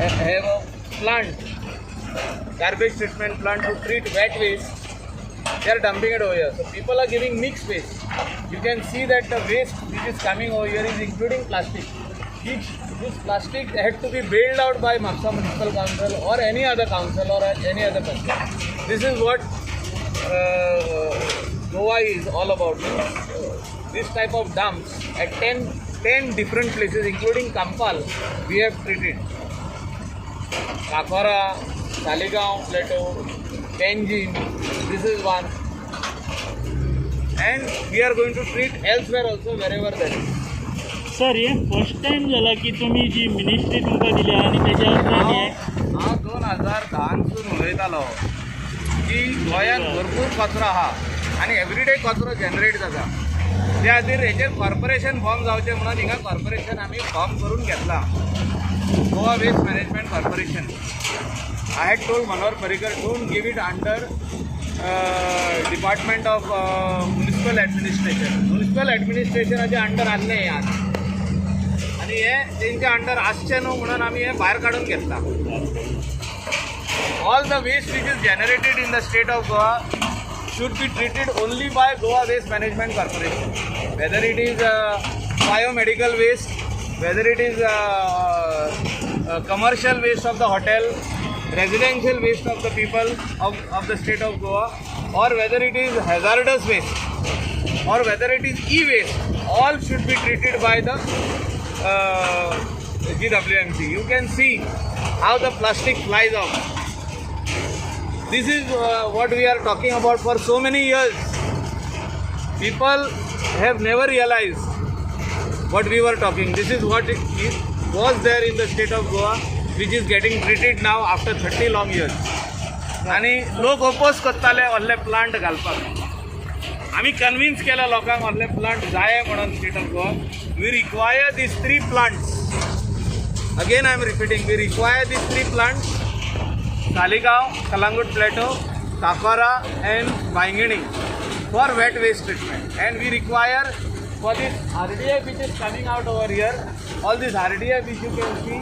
have a plant, garbage treatment plant to treat wet waste. They are dumping it over here. So people are giving mixed waste. You can see that the waste which is coming over here is including plastic, which this plastic had to be bailed out by Mapsa Municipal Council or any other council or any other council. This is what Goa is all about. This type of dumps at 10 different places, including Campal, we have treated. Cacora, Saligao Plateau, Panjim, this is one. And we are going to treat elsewhere also, wherever there is. Sir, हे first time जाला की तुमी जी ministry तुमकां दिल्या आनी तेज्या उपरांत हे हांव 2010नसून उलयतालो की गोंयांत भरपूर कचरो आहा आनी एवरीडे कचरो जनरेट जाता. त्या खातीर हेचेर कॉर्पोरेशन फॉर्म जावचें म्हणून हिंगा कॉर्पोरेशन आमी फॉर्म करून घेतला, Goa waste management corporation. I had told Manohar Parrikar, don't give it under Department of Municipal Administration. Municipal ॲडमिनिस्ट्रेशनाच्या under आसलें हें आज आनी हें तेंच्या अंडर आसचें न्हू म्हणून आमी हें भायर काडून घेतलां. All the waste which is generated in the state of Goa should be treated only by Goa Waste Management Corporation. Whether it is biomedical waste, whether it is commercial waste of the hotel, residential waste of the people of the state of Goa, or whether it is hazardous waste, or whether it is e-waste, all should be treated by the GWMC. You can see how the plastic flies off. This is what we are talking about for so many years. People have never realized what we were talking. This is what it was there in the state of Goa, which is getting treated now after 30 long years. आनी लोक oppose करताले व्हडले plant घालपाक. आमी convince केला लोकांक व्हडले plant जाय म्हणून. State of Goa, we require these three plants. Again I am repeating, we require these three plants: Saligao, Calangute Plateau, Cacora and Bainguinim for wet waste treatment. And we require for this RDF which is coming out over here, all this RDF which you can see,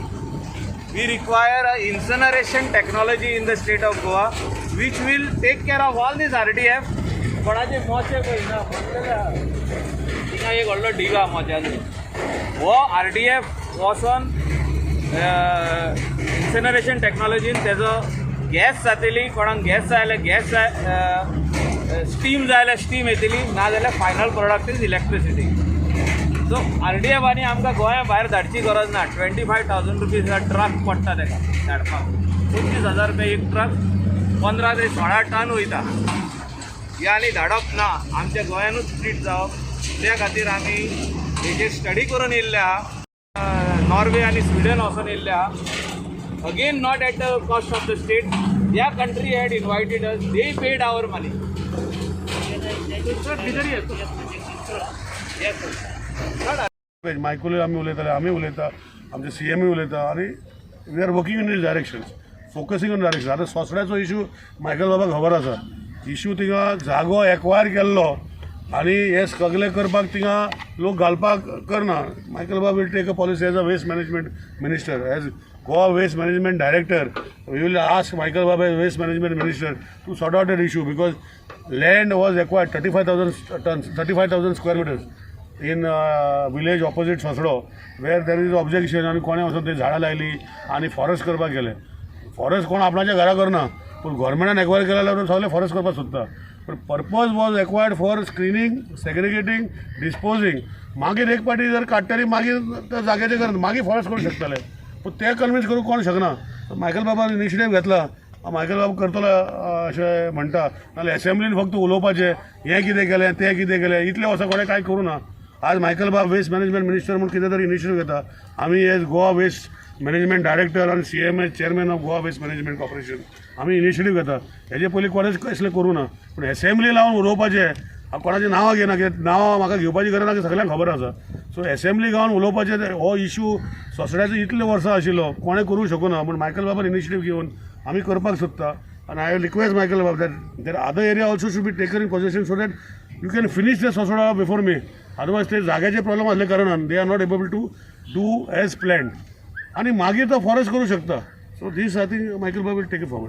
we require a incineration technology in the state of Goa which will take care of all this RDF. कोणाचे मोचे पळय ना मोडलेले आहा. थिंगा एक व्हडलो डीग आहा मोच्याचो. हो RDF वचोन इन्सिनरेशन टॅक्नॉलॉजीन तेजो गॅस जातली. कोणाक गॅस जाय जाल्यार गॅस जाय, स्टीम जाय जाल्यार स्टीम येतली, ना जाल्यार final product is electricity. So RDF आनी आमकां गोंया भायर धाडची गरज ना. ₹25,000 ट्रक पडटा तेका धाडपाक. 25,000 रुपया एक ट्रक, 15 ते 16 टन वयता. हे आनी धाडप ना, आमच्या गोंयानूच ट्रीट जावप. त्या खातीर आमी हेजेर स्टडी करून येयल्ले आहा. नॉर्वे आनी स्विडन वचोन येयल्ले आहा. Again, not at the cost of the state. Their country had invited us, they paid our money. Sir, भितर येस सर. मायकूलय आमी उलयताले, आमी उलयता, आमचे सी एमूय उलयता आनी we are working in this directions, focusing on direction. आतां सोसड्याचो इशू मायकल बाबाक खबर आसा. इशू थिंगा जागो एक्वायर केल्लो आनी हे सगळे करपाक थिंगा लोक घालपाक करना. मायकल बाब will take a policy as a waste management minister. As Goa Waste Management director, we will ask Michael Bab as waste management minister to sort out that issue, because land was acquired, 35,000 tons, 35,000 square meters in village opposite Sosdo, where there is objection. आनी कोणें वचोन थंय झाडां लायली आनी forest करपाक गेले. Forest कोण आपणाच्या घरा करना, पूण गव्हर्मेंटान एक्वायर केल्या जाल्यार सगळे फॉरेस्ट करपाक सोदता. पूण purpose was acquired for screening, segregating, disposing. मागीर एक पाटी जर काडटली, मागीर त्या जाग्याचेर करना, मागीर फॉरेस्ट करूंक शकतले. पूण ते कन्विन्स करूंक कोण शकना. मायकल बाबान इनिशिएटीव घेतला, मायकल बाब करतलो अशें म्हणटा. नाल्यार एसेंब्लीन फक्त उलोवपाचें, हें कितें केलें, तें कितें केलें. इतलें वर्सां कोणें कांय करूं ना. आज मायकल बाब वेस्ट मॅनेजमेंट मिनिस्टर म्हूण कितें तरी इनिशिएटीव घेता. आमी as Goa waste management director आनी CM as chairman of Goa Waste Management Corporation आमी इनिशिएटीव घेता. हेजे पयलीं कोणेच कसलें करूं ना. पूण एसेंब्ली लावन उलोवपाचें, हांव कोणाचीं नांवां घेयना, कित्याक नांवां म्हाका घेवपाची गरज ना, की सगळ्यांक खबर आसा. सो एसेंब्ली गावन उलोवपाचें. हो इशू सोसड्याचो इतले वर्सां आशिल्लो, कोणें करूंक शकूना, पूण मायकल बाबान इनिशिएटीव घेवन आमी करपाक सोदता. आनी I request Michael Bab that there other area also should be taken in possession so that you can finish the Sosda before May. Otherwise ते जाग्याचे प्रॉब्लेम आसले कारणान they are not able to do as planned. आनी मागीर तो forest करूं शकता. So this I think Michael बाब will take it forward.